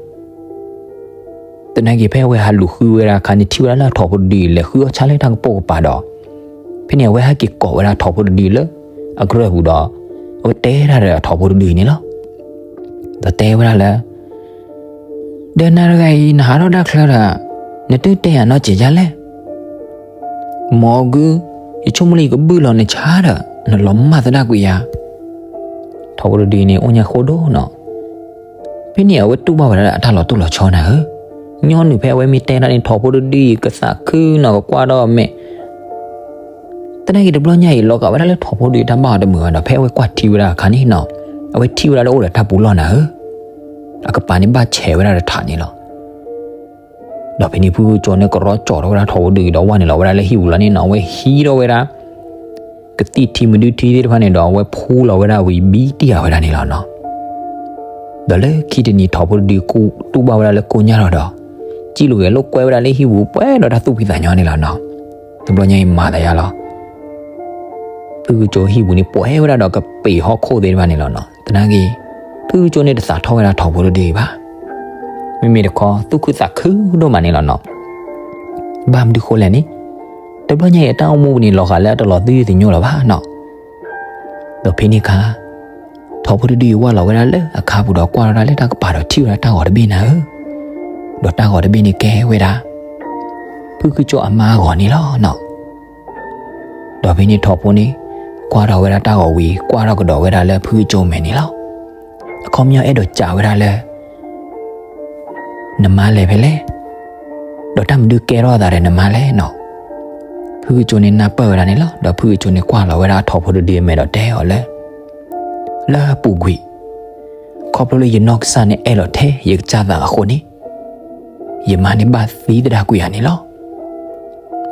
သနာ်က့ဖဲအဝဲဟးလူၤဃုဝဲဒၣ်အခါန့ၣ် ထံၣ်ဝဲဒၣ်လၢအထိးဖိတဒုအံၤ လဲၤဃုအီၣ်ဆၣ်လၢတၢ်ကပိာ်ကပၤဒီး ဖဲန့ၣ်အဝဲဟဲက့ၤကိးဝဲဒၣ်ထိးဖိတဒုလၢအကရၢၢ်ပူၤဒီး အဝဲတဲဒၣ်ဒီးအထိးဖိတဒုအံၤန့ၣ်လီၤ. ဒီးတဲဝဲဒၣ်လၢ ဒီးနၤတဂၤအံၤ နဟးထီၣ်တၢ်ချၢဒီး နတတဲယၤနီတစဲးဒ်လဲၣ်. မ်အကု ယဆိကမိၣ်လၢယကဘုၣ်လီၤနဆါဒီး နလီၤမၢ်သဒၣ်ကွံာ်ယၤ. ထိးဖိတဒုန့ၣ် အိၣ်ညါဃိဒိၣ်နီၤ. ဖဲန့ၣ်အဝဲတူၢ်ဘၣ်ဝဲဒၣ်လၢအတၢ်လီၤတိၢ်လီၤဆီနၤဧၢ. ညီနုၢ်ဖဲအဝဲမ့ၢ်တဲဒၣ်န့ၣ် ထိးဖိတဒုအံၤ ကသးခုနီၤ ကကွၢ်ထီၣ်အမဲာ် သနာ်က့တဘျီညါအံၤ လီၤဂာ်ဝဲဒၣ်လၢထိးဖိတဒုတၢ်ဘၣ်အီၤတမုာ်ဘၣ်ဒီး ဖဲအဝဲကွၢ်ထံဝဲဒၣ်အခါန့ၣ်နီၤ, အဝဲထံၣ်ဝဲဒၣ်လၢအိၣ်ဒီးတၢ်ပူၤလီၢ်နၤဧၢ, အကပၤန့ၣ်ဘၣ်ဆဲးဝဲဒၣ်တထးန့ၣ်လီၤ. ဒီးဖဲန့ၣ်ဖုဂုၢ်ကၠိန့ၣ် ကရီကၠီထီၣ်ဝဲဒၣ်ထိးဖိတဒုဒီး ဝဲနုာ်လီၤဝဲဒၣ်လၢဟံၣ်ပူၤလီၤန့ၣ်နီၤ, အဝဲဟံးထီၣ်ဝဲဒၣ် ကသံၣ်ထံမဒုထံသ့ၣ်တဖၣ်န့ၣ်ဒီး အဝဲဖှူလီၤဝဲဒၣ်ဝံၤဘံတံၢ်ဃာ်ဝဲဒၣ်န့ၣ်လီၤနီၤ. ဒီးလၢခံတနံၤထိးဖိတဒုကူၣ်တူၢ်ဘၣ်ဝဲဒၣ်လၢကိညၢ်ထီၣ်ဒီး စံၣ်လိာ်ဂဲၤလိာ်ကွဲဝဲဒၣ်လၢဟံၣ်ပူၤ ပှဲၤဒီးတၢ်သူၣ်ဖှံသးညီန့ၣ်လီၤနီၤ. တဘျီညါအံၤမၤသးယါလီၤ. ဖုဂုၢ်ကၠိဟံၣ်ပူၤန့ၣ် ပှဲၤဝဲဒၣ်ဒီးကပ့ၤဟီၣ်ခိၣ်သ့ၣ်တဖၣ်န့ၣ်လီၤနီၤ. သနာ်က့ ဖုဂုၢ်ကၠိန့ၣ်တသးထီၣ်ဝဲဒၣ်ထိးဖိတဒုအံၤဘၣ်. မ့မ့ၢ်တခီ သူၣ်ခုသးခုဒိၣ်မးန့ၣ်လီၤနီၤ. ဘၣ်မနုၤဃိလဲၣ်န့ၣ်, တဘျီညါအံၤအတၢ်အိၣ်မူပူၤန့ၣ် လီၤဂာ်လၢအတလီၤသုယုၢ်သညိၣ်လၢၤဘၣ်နီၤ. ဒီးဖဲန့ၣ်အခါ ထိးဖိတဒုအံၤဝၢ်လီၤဝဲဒၣ်လၢအခါပူၤဒီး ကွၢ်ထီၣ်ဒၣ်လၢတၢ်ကပၤဒီးထံၣ်ဝဲဒၣ်တၢ်ဂီၤတဘ့ၣ်နၤဧၢ, ဒီးတၢ်ဂီၤတဘ့ၣ်န့ၣ်ကဲဝဲဒၣ် ဖုဂုၢ်ကၠိအမါအဂီၤန့ၣ်လီၤနီၤ. ဒီးဖဲန့ၣ်ထိးဖိန့ၣ် ကွၢ်ထီၣ်ဝဲဒၣ်တၢ်ဂီၤဝံၤ ကွၢ်ထီၣ်ကဒီးဝဲဒၣ်လၢဖုဂုၢ်ကၠိမဲာ်န့ၣ်လီၤ. အခီပညီအဲၣ်ဒိးစံးဝဲဒၣ်လၢ နမါလဲၤဖဲလဲၣ်, ဒီးတၢ်မနုၤကဲထီၣ်အသးဒီးနမါလဲၣ်နီၤ. ဖုဂုၢ်ကၠိန့ၣ်နၢ်ပၢၢ်ဝဲဒၣ်န့ၣ်လီၤ. ဒီးဖုဂုၢ်ကၠိန့ၣ်ကွၢ်လီၤဝဲဒၣ်ထိးဖိတဒုအမဲာ်ဒီးတဲအီၤလၢ လၢအပူၤကွံာ် ခီဖျိလၢယနီၢ်ကစၢ်န့ၣ်အဲၣ်လီၤထဲယကစၢ်သးအဃိန့ၣ်, ယမါန့ၣ်ဘၣ်သံသဒၣ်ကွံာ်ယၤန့ၣ်လီၤ.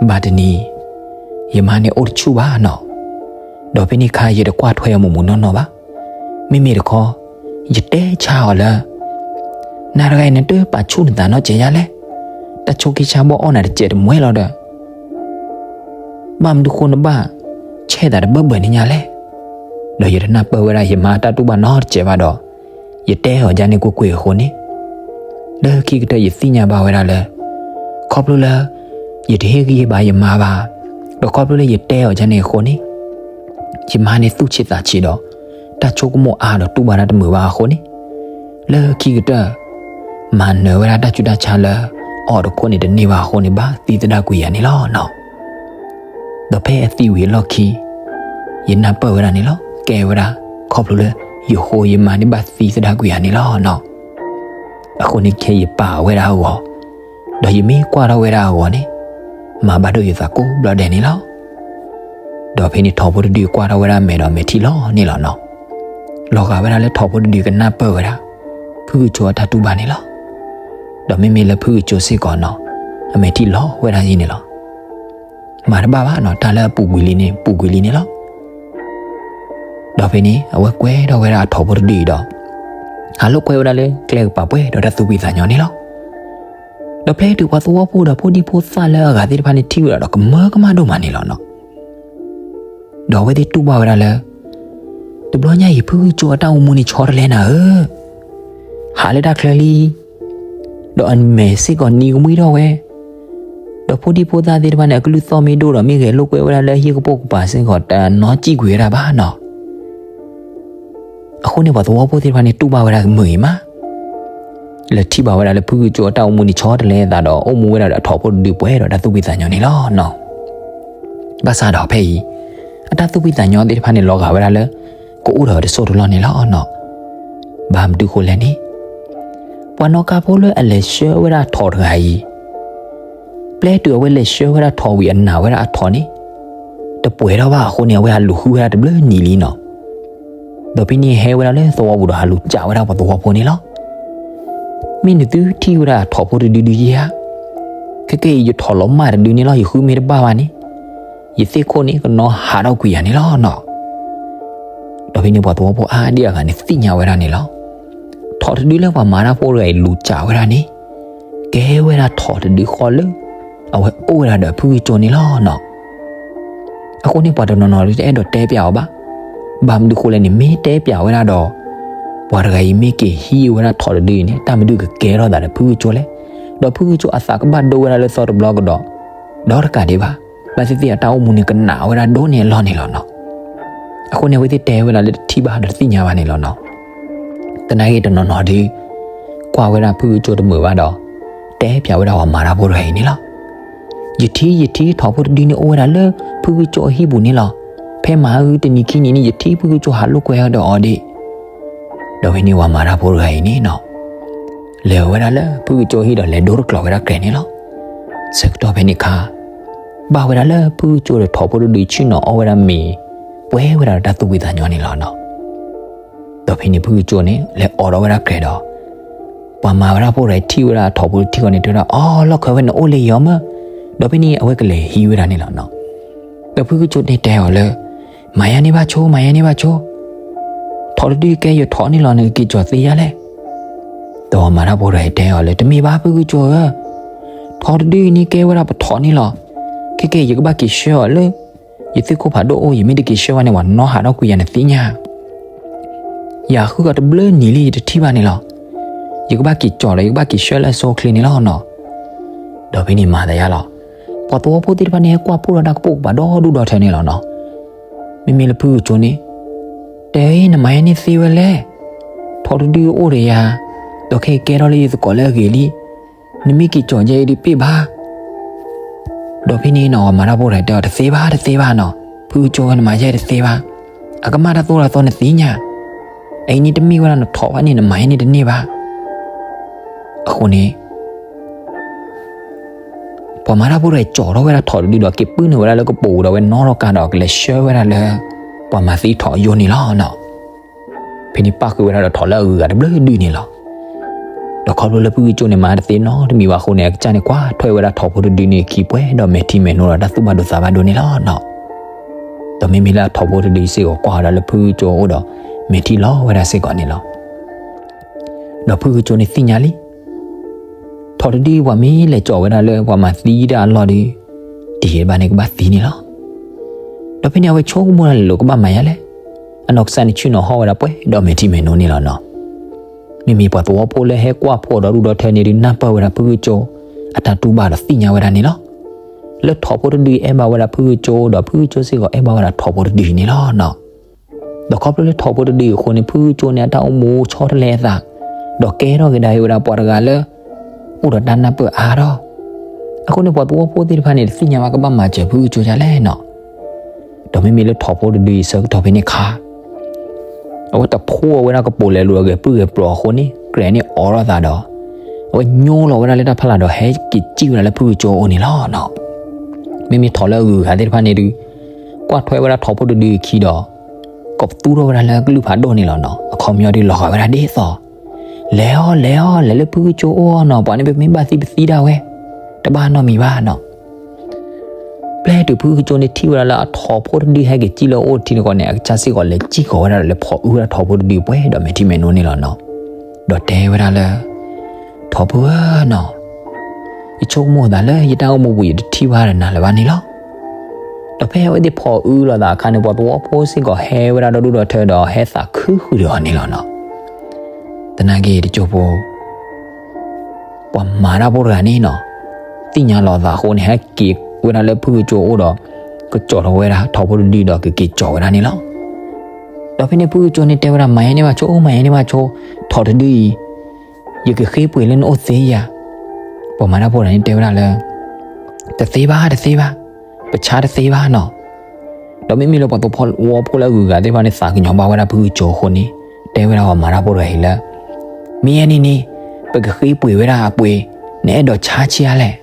ဘၣ်တနံၤ ယမါန့ၣ်အိၣ်တဆူၣ်ဘၣ်နီၤ, ဒီးဖဲန့ၣ်အခါယတကွၢ်ထွဲအီၤမူးမူးနီၢ်နီၢ်ဘၣ်. မ့မ့ၢ်တခီ ယတဲဆါအီၤလၢ နၤတဂၤအံၤနတပာ်ဆူၣ်နသးနီတစဲးယါလဲၣ်, တၢ်ဆိးက့ဆါဘီၣ်အီၣ်နၤတစဲးတမှဲလီၤဒီး ဘၣ်မနုၤဃိနဘၣ်ဆဲးသးတဘၢၣ်ဘၢၣ်န့ၣ်ညါလဲၣ်. ဒီးယတနၢ်ပၢၢ်ဝဲဒၣ်ယမါတၢ်တူၢ်ဘၣ်နီတစဲးဘၣ်ဒီး ယတဲအီၤဒ်န့ၣ်ကွ့ၢ်ကွ့ၢ်အဃိန့ၣ်, လၢခံကတၢၢ်ယသ့ၣ်ညါဘၣ်ဝဲဒၣ်လၢ ခီဖျိလၢ ယတဟ့ၣ်ဂံၢ်ဟ့ၣ်ဘါယမါဘၣ်, ဒီးခီဖျိလၢယတဲအီၤဒ်န့ၣ်အဃိန့ၣ်, ယမါန့ၣ်သူၣ်ဆံးသးဆံးဒီး တၢ်ဆိကမိၣ်အါဒီးတူၢ်ဘၣ်တၢ်တမုာ်ဘၣ်အဃိန့ၣ်, လၢခံကတၢၢ် မၤနၢၤဝဲဒၣ်တၢ်ဆူးတၢ်ဆါလၢ အီၣ်တခိၣ်န့ၣ်တန့ၢ်ဘၣ်အဃိန့ၣ် ဘၣ်သံသဒၣ်ကွံာ်ယၤန့ၣ်လီၤနီၤ. ဒီးဖဲအသံဝံၤအလီၢ်ခံ ယနၢ်ပၢၢ်ဝဲဒၣ်န့ၣ်လီၤ. ကဲဝဲဒၣ် ခီဖျိလၢ ယဃိယမါန့ၣ်ဘၣ်သံသဒၣ်ကွံာ်ယၤန့ၣ်လီၤနီၤ. အဃိန့ၣ်ခဲအံၤယပာ်အီၤဝဲဒၣ်အဂီၤ, ဒီးယမ့ၢ်ကွၢ်ထီၣ်ဝဲဒၣ်အဂီၤန့ၣ်, မၤဘၣ်ဒိၣ်ယသးကိးဘျီဒဲးန့ၣ်လီၤ. ဒီးဖဲန့ၣ်ထိးဖိတဒုကွၢ်ထီၣ်ဝဲဒၣ်မဲာ်ဒီးမဲာ်ထံလီၤန့ၣ်လီၤနီၤ. လီၤဂာ်ဝဲဒၣ်လၢထိးဖိတဒုကနၢ်ပၢၢ်ဝဲဒၣ် ဖုဂုၢ်ကၠိအတၢ်တူၢ်ဘၣ်န့ၣ်လီၤ. ဒီးမ့မ့ၢ်လၢဖုဂုၢ်ကၠိစ့ၢ်ကီးနီၤ, အမဲာ်ထံလီၤဝဲဒၣ်ယံၤန့ၣ်လီၤ. မၤတဘၣ်ဘၣ်နီၤ, တၢ်လၢအပူၤကွံာ်လံန့ၣ် ပူၤကွံာ်လံန့ၣ်လီၤ. ဒီးဖဲန့ၣ် အဝဲကွဲထီၣ်ဝဲဒၣ်အထိးဖိတဒုအံၤဒီး ဟးလိာ်ကွဲဝဲဒၣ်လၢကျဲကပၤပှဲၤဒီးတၢ်သူၣ်ဖှံသးညီန့ၣ်လီၤ. ဒီးဖဲတုၤပှၤသဝီဖိဒီးဖိဒံဖိသၣ်လၢအဂၤသ့ၣ်တဖၣ်န့ၣ်ထံၣ်ဝဲဒၣ်ဒီးကမၢကမၣ်ဒိၣ်မးန့ၣ်လီၤနီၤ. ဒီးအဝဲသ့ၣ်တူၢ်ဘၣ်ဝဲဒၣ်လၢ တဘျီညါအံၤ ဖုဂုၢ်ကၠိအတၢ်အိၣ်မူန့ၣ်ဆီတလဲနၤဧၢ, ဟးလၢတၢ်ချၢလံ, ဒီးအမဲာ်စ့ၢ်ကီးနံၤကမှံထီၣ်ဝဲ, ဒီးဖိဒံဖိသၣ်သ့ၣ်တဖၣ်န့ၣ် အကလုၢ်သီၣ်မ့ၢ်ဒိၣ်ဒီး မ့ၢ်ဂဲၤလိာ်ကွဲဝဲဒၣ်လၢဟံၣ်ကပိာ်ကပၤစ့ၢ်ကီး တနီၣ်စံၣ်ကွံာ်ဝဲဒၣ်ဘၣ်နီၤ. အဃိန့ၣ် ပှၤသဝီဖိသ့ၣ်တဖၣ်န့ၣ် တူၢ်ဘၣ်ဝဲဒၣ်ကမုာ်အံၤမး လၢထံၣ်ဘၣ်ဝဲဒၣ်လၢဖုဂုၢ်ကၠိအတၢ်အိၣ်မူန့ၣ်ဆီတလဲအသးဒီး အိၣ်မူဝဲဒၣ်ဒီးအထိးဖိတဒုပှဲၤဒီးတၢ်သူၣ်ဖှံသးညီန့ၣ်လီၤနီၤ. ဘၣ်ဆၣ်ဒီးဖဲအံၤ အတၢ်သူၣ်ဖှံသးညီသ့ၣ်တဖၣ်န့ၣ် လီၤဂာ်ဝဲဒၣ်လၢ ကအိၣ်ဒီးတစိၢ်တလီၢ်န့ၣ်လီၤနီၤ. ဘၣ်မနုၤဃိလဲၣ်န့ၣ်, ပှၤနီၣ်ကါဖိလၢအလဲၤဆှၢဝဲဒၣ်ထိးတဂၤအံၤ, ပျဲတုၤအဝဲလဲၤဆှၢဝဲဒၣ်ထိးဝံၤအနာ်ဝဲဒၣ်အထိးန့ၣ်, တပှဲၤထီၣ်ဘၣ်အဃိန့ၣ် အဝဲဟးလူၤဃုဝဲဒၣ်တဘျုးနံၤလံနီၤ. ဒီးဖဲန့ၣ်ဟဲဝဲဒၣ်လၢသဝီပူၤဒီးဟးလူၤကၠးဝဲဒၣ်ပှၤသဝီဖိန့ၣ်လီၤ. မ့ၢ်နသုထံၣ်ဝဲဒၣ်ထိးဖိတဒုဒုယဲဧါ, ခဲကဲအံၤယထိးလီၤမၢ်တဒုန့ၣ်လီၤ, ယဃုမ့ၢ်တဘၣ်ဘၣ်န့ၣ်, ယသ့ၣ်ခိၣ်န့ၣ်ကနီၣ်ဟးထီၣ်ကွံာ်ယၤန့ၣ်လီၤနီၤ. ဒီးဖဲန့ၣ်ပှၤသဝီဖိအါဒံအါဂၤန့ၣ် သ့ၣ်ညါဝဲဒၣ်န့ၣ်လီၤ. ထိးတဒုလၢပှၤမၤတၢ်ဖိတဂၤအံၤလူၤကၠးဝဲဒၣ်န့ၣ်, ကဲဝဲဒၣ်ထိးတဒုဃီလၢ အဝဲအိၣ်ဝဲဒၣ်ဒီးဖုဂုၢ်ကၠိန့ၣ်လီၤနီၤ. အဃိန့ၣ်ပှၤတနီၤနီၤတအဲၣ်ဒိးတဲပျးအီၤဘၣ်. ဘၣ်မနုၤဃိလဲၣ်န့ၣ် မ့ၢ်တဲပျးဝဲဒၣ်ဒီး ပှၤတဂၤအံၤမ့ၢ်က့ၤဟံးဝဲဒၣ်ထိးတဒုအံၤန့ၣ် တၢ်မနုၤကကဲထီၣ်သးဒီးဖုဂုၢ်ကၠိလဲၣ်. ဒီးဖုဂုၢ်ကၠိအသးကဘၣ်ဒိဝဲဒၣ်လၢသီတဘျီကဒီး ဒီးတကးဒံးဘၣ်, ဘၣ်သ့ၣ်သ့ၣ်အတၢ်အိၣ်မူန့ၣ်ကနာ်ဝဲဒၣ်ဒိၣ်န့ၢ်အလီၢ်န့ၣ်လီၤနီၤ. အဃိန့ၣ် အဝဲသ့ၣ်တဲဝဲဒၣ်လၢတထံၣ်ဘၣ်ဒီးတသ့ၣ်ညါဘၣ်န့ၣ်လီၤနီၤ. သနာ်က့တနီၤနီၤဒီး ကွၢ်ဝဲဒၣ်ဖုဂုၢ်ကၠိတမုာ်ဘၣ်ဒီး တဲပျးဝဲဒၣ်ပှၤမၤတၢ်ဖိတဂၤအံၤန့ၣ်လီၤ. ယထံၣ်ယထံၣ်ထိးဖိတဒုန့ၣ် အိၣ်ဝဲဒၣ်လၢဖုဂုၢ်ကၠိအဟံၣ်ပူၤန့ၣ်လီၤ. ဖဲမဟါတနံၤခံနံၤန့ၣ် ယထံၣ်ဖုဂုၢ်ကၠိဟးလိာ်ကွဲဒီးအီၤဒၣ်. ဒီးဖဲန့ၣ်ပှၤမၤတၢ်ဖိတဂၤအံၤန့ၣ်နီၤ လဲၤဝဲဒၣ်လၢဖုဂုၢ်ကၠိဟံၣ်ဒီးလဲၤဒိတကျီၤဝဲဒၣ်ကြဲးန့ၣ်လီၤ. ဆၢကတီၢ်ဖဲန့ၣ်အခါ ဘၣ်ဝဲဒၣ်လၢဖုဂုၢ်ကၠိဒီးထိးဖိတဒုဆ့ၣ်နီၤအီၣ်ဝဲဒၣ်မ့ၤ ပှဲၤဝဲဒၣ်ဒီးတၢ်သူၣ်ဖှံသးညီန့ၣ်လီၤနီၤ. ဒီးဖဲန့ၣ်ဖုဂုၢ်ကၠိန့ၣ် လဲၤအိးထီၣ်ဝဲဒၣ်ကြဲးဒီး ပှၤမၤဝဲဒၣ်ဖိတဂၤအံၤထံၣ်ဝဲဒၣ်ထိးဖိတဒုထံၣ်ဃီန့ၣ် တဲဝဲဒၣ် အီ လီၢ်ခၢဝဲန့ၣ်အိၣ်လၢယီၤမး. ဒီးဖဲန့ၣ်အဝဲကလဲၤဟံးဝဲဒၣ်န့ၣ်လီၤနီၤ. ဒီးဖုဂုၢ်ကၠိန့ၣ်တဲအီၤလၢ မၤယါန့ၢ်ဘၣ်ဆိ မၤယါန့ၢ်ဘၣ်ဆိ, ထိးတဒုကဲယထိးန့ၣ်လီၤ နကက့ၤကၠီၤသ့ယါလဲၣ်. ဒီးမၤတၢ်ဖိတဂၤအံၤတဲအီၤလၢ တမ့ၢ်ဘၣ်ဖုဂုၢ်ကၠိဧၢ, ထိးတဒုအံၤန့ၣ်ကဲဝဲဒၣ်ပထိးန့ၣ်လီၤ. ခဲကဲယကဘၣ်က့ၤဆှၢအီၤလၢ ယသ့ၣ်ခိၣ်ဖးဒိၣ်အိၣ်, ယမ့ၢ်တက့ၤဆှၢဝဲန့ၣ် ပှၤနီၣ်ဟးထီၣ်ကွံာ်ယၤနသ့ၣ်ညါ ယဃုကီးတဘျုးနံၤလံ ယတထံၣ်ဘၣ်န့ၣ်လီၤ. ယကဘၣ်က့ၤကၠီၤဒီး ယကဘၣ်က့ၤဆှၢလၢအဆိအချ့န့ၣ်လီၤနီၤ. ဒီးဖဲန့ၣ်မၤသးယါလီၤ. ပှၤသဝီဖိသ့ၣ်တဖၣ်န့ၣ် ဟဲကွၢ်ဖှိၣ်ဒီးတၢ်ကပိာ်ကပၤဒီဒူၣ်ဒီထၢန့ၣ်လီၤနီၤ. မ့မ့ၢ်လၢဖုဂုၢ်ကၠိန့ၣ် တဲအီၤ နမၤယါန့ၢ်သ့ဝဲလဲၣ်. ထိးတဒုအိၣ်ဒီးယၤ, ဒီးခဲအံၤကဲထီၣ်လၢယသကိးလၢအဂ့ၤလံ. နမ့ၢ်က့ၤကၠီၤယဲအံၤဒုးပ့ၢ်ဘၣ် ဒီးဖဲန့ၣ်နီၤ ပှၤမၤတၢ်ဖိတဂၤတဲအီၤ တသ့ဘၣ် တသ့ဘၣ်နီၤ, ဖုဂုၢ်ကၠိဝဲ နမၤယဲတသ့ဘၣ်. အကမၣ်တၢ်သိၣ်တၢ်သီနသ့ၣ်ညါ, အအံၤန့ၣ်တမ့ၢ်ဝဲဒၣ်နထိးဘၣ်န့ၣ် နမၤယဲန့ၣ်တန့ၢ်ဘၣ်. အဃိန့ၣ် ပှၤမၤတၢ်ဖိတဂၤကၠီၤထီၣ်ဝဲဒၣ်ထိးတဒုဒီး က့ၤပုၢ်နုာ်ဝဲဒၣ်လၢကပိာ်ပူၤဒီး အဝဲနီၣ်ထီၣ်ကါဒီးကလဲၤဆှၢဝဲဒၣ်လၢ ပှၤမၤသံထိးအယိာ်န့ၣ်လီၤနီၤ. ဖဲန့ၣ်ပၣ်ဃုာ်ဝဲဒၣ်ဒီးထိးလၢအဂုၤအဂၤတဘျုးဒုန့ၣ်လီၤ. ဒီးခီဖျိလၢဖုဂုၢ်ကၠိန့ၣ် မၤတသ့နီတမံၤဘၣ်အဃိန့ၣ် အကစၢ်န့ၣ်ကွၢ်ထွဲဝဲဒၣ်ထိးဖိတဒုန့ၣ်အခံပှဲၤဒီး မဲာ်ထံမဲာ်နိဒီးတၢ်သူၣ်ဘၣ်ဒိသးဘၣ်ဒိန့ၣ်လီၤနီၤ. ဒီးမ့မ့ၢ်လၢအထိးဖိတဒုစ့ၢ်ကီးကွၢ်ဝဲဒၣ်လၢဖုဂုၢ်ကၠိအအိၣ်ဒီး မဲာ်ထံလီၤဝဲဒၣ်စ့ၢ်ကီးန့ၣ်လီၤ. ဒီးဖုဂုၢ်ကၠိန့ၣ်သ့ၣ်ညါလံ ထိးတဒုပှၤမ့ၢ်လဲၤကၠီၤဝဲဒၣ်လၢပှၤမၤသံတၢ်အလီၢ်ဒီး တယံာ်ဘၣ်န့ၣ်ကဘၣ်သံန့ၣ်လီၤ. ဒီးဖဲန့ၣ်အဝဲဆိကမိၣ်ဒၣ်လဲာ်လၢကဘၣ်မၤယါလဲၣ်. အနီၢ်ကစၢ်န့ၣ်ဆ့ၣ်နီၤဟီၣ်ဝဲဒၣ်ပှဲၤဒီးမဲာ်ထံမဲာ်နိန့ၣ်လီၤနီၤ. မ့မ့ၢ်ပှၤသဝီဖိလၢဟဲကွၢ်ဖှိၣ်ဒီဒူၣ်ဒီထၢန့ၣ်ဒုး နၢ်ပၢၢ်ဝဲဒၣ်ဖုဂုၢ်ကၠိ အတၢ်တူၢ်ဘၣ်ဒီးသ့ၣ်ညါဝဲဒၣ်န့ၣ်လီၤ. လၢထိးဖိတဒုအဲၣ်ဘၣ်ဝဲဒၣ်ဖုဂုၢ်ကၠိဒီး ဖုဂုၢ်ကၠိစ့ၢ်ကီးအဲၣ်ဘၣ်ဝဲဒၣ်ထိးဖိတဒုန့ၣ်လီၤနီၤ. ဒီးခီဖျိလၢထိးဖိတဒုအဃိန့ၣ် ဖုဂုၢ်ကၠိန့ၣ် အတၢ်အိၣ်မူဆီတလဲအသး, ဒီးကဲထီၣ်က့ၤဒၣ်ဝဲဒၣ်ပှၤတဂၤလၢ အိၣ်ဒီးတၢ်နၢ်ပၢၢ်အါထီၣ်. အဃိန့ၣ် ပှၤသဝီဖိသ့ၣ်တဖၣ်န့ၣ် တသ့ၣ်ညါဘၣ်ကဘၣ်မၤစၢၤဖုဂုၢ်ကၠိဒ်လဲၣ်နီၤ. ဒီးမ့မ့ၢ်လၢထိးဖိတဒုအံၤဆၢကတီၢ်ဖဲန့ၣ်အခါ အဝဲတဖိးဝဲဒၣ်ကပိာ်လဲၤလိာ်အဂဲၤပၢၢ်ဂဲၤပျီၤအဃိန့ၣ် ကြဲးန့ၣ်အိးထီၣ်သးဒီး အဝဲညိလီၤဝဲဒၣ်လၢတၢ်ဖီလာ်ဒီး ဟဲက့ၤစံၣ်ဝဲဒၣ်လၢဖုဂုၢ်ကၠိအအိၣ်န့ၣ်လီၤနီၤ. မ့မ့ၢ်ထိးလၢအဂုၤအဂၤသ့ၣ်တဖၣ်န့ၣ်ဒုး ကွၢ်ထွဲဝဲဒၣ်ထိးဖိတဒုအခံဒီး ကိးပသူထီၣ်ဝဲဒၣ်လၢကလုၢ်ဖးဒိၣ်န့ၣ်လီၤနီၤ. အခီပညီဒုးလီၤဂာ်ဝဲဒၣ်ဒ်သိး လဲၤအီၤ လဲၤအီၤ လဲၤလၢဖုဂုၢ်ကၠိအအိၣ်နီၤ. ပှၤန့ၣ်ပမ့ၢ်ဘၣ်သံပသံဒၣ်ဝဲ တဘၣ်နီတမံၤဘၣ်နီၤ. ပျဲတုၤဖုဂုၢ်ကၠိန့ၣ်ထံၣ်ဝဲဒၣ်လၢအထိးဖိတဒုဟဲက့ၤစံၣ်လၢအအိၣ်တထံန့ၣ်ဃီန့ၣ် အကစၢ်စ့ၢ်ကီးလဲၤစံၣ်ဃီၤဝဲဒၣ်ဒီး လဲၤဖိးအုဝဲဒၣ်ထိးဖိတဒုပှဲၤဒီးမဲာ်ထံမဲာ်နိန့ၣ်လီၤနီၤ. ဒီးတဲဝဲဒၣ်လၢ ထိးဖိဧၢနီၤ, ယဆိကမိၣ်သးလၢယတၢ်အိၣ်မူပူၤယတထံၣ်ဘၣ်ဒီးနၤလၢၤဘၣ်န့ၣ်လီၤ. ဒီးဖဲအဝဲသ့ၣ်ဖိးအုလီၤသးအခါန့ၣ် ပှၤသဝီဖိစ့ၢ်ကီးဟဲဝဲဒၣ်ဒီဒူၣ်ဒီထၢဒီးဟဲသးခုဃုာ်ဒီးအီၤန့ၣ်လီၤနီၤ. သနာ်က့တကၠိဖိ ပှၤမၤတၢ်ဖိတဂၤန့ၣ်နီၤ သ့ၣ်ညါလီၤသးအဃိန့ၣ် ဟဲက့ၤဝဲဒၣ်လၢဖုဂုၢ်ကၠိအအိၣ်ဒီး ကကၠီၤထီၣ်ဝဲဒၣ်ထိးဖိတဒုဒီးကက့ၤကၠီၤဝဲဒၣ်န့ၣ်လီၤ. ဒီးဖဲန့ၣ်ဖုဂုၢ်ကၠိန့ၣ်တဲဝဲဒၣ် မၤယဲန့ၢ်ဘၣ်ဆိ မၤယဲန့ၢ်ဘၣ်ဆိ, ထိးတဒုအံၤ ယကဃ့ပှ့ၤလၢနအိၣ်သ့ယၤ. ပှၤမၤတၢ်ဖိတဂၤန့ၣ်တဲဝဲဒၣ်လၢ တသ့ဘၣ် တသ့ဘၣ်, ပဆါတသ့ဘၣ်နီၤ. ဒီးမ့မ့ၢ်လၢပှၤသဝီဖိလၢအဂုၤအဂၤသ့ၣ်တဖၣ်န့ၣ် သးကညီၤဘၣ်ဝဲဒၣ်ဖုဂုၢ်ကၠိအဃိန့ၣ် ဒီးတဲဝဲဒၣ်ပှၤမၤတၢ်ဖိတဂၤအံၤလၢ မ့ၢ်ညါန့ၣ်န့ၣ် ပကဃ့ပှ့ၤဝဲဒၣ်အပှ့ၤ, နအဲၣ်ဒိးဆါဆံးအါလဲၣ်.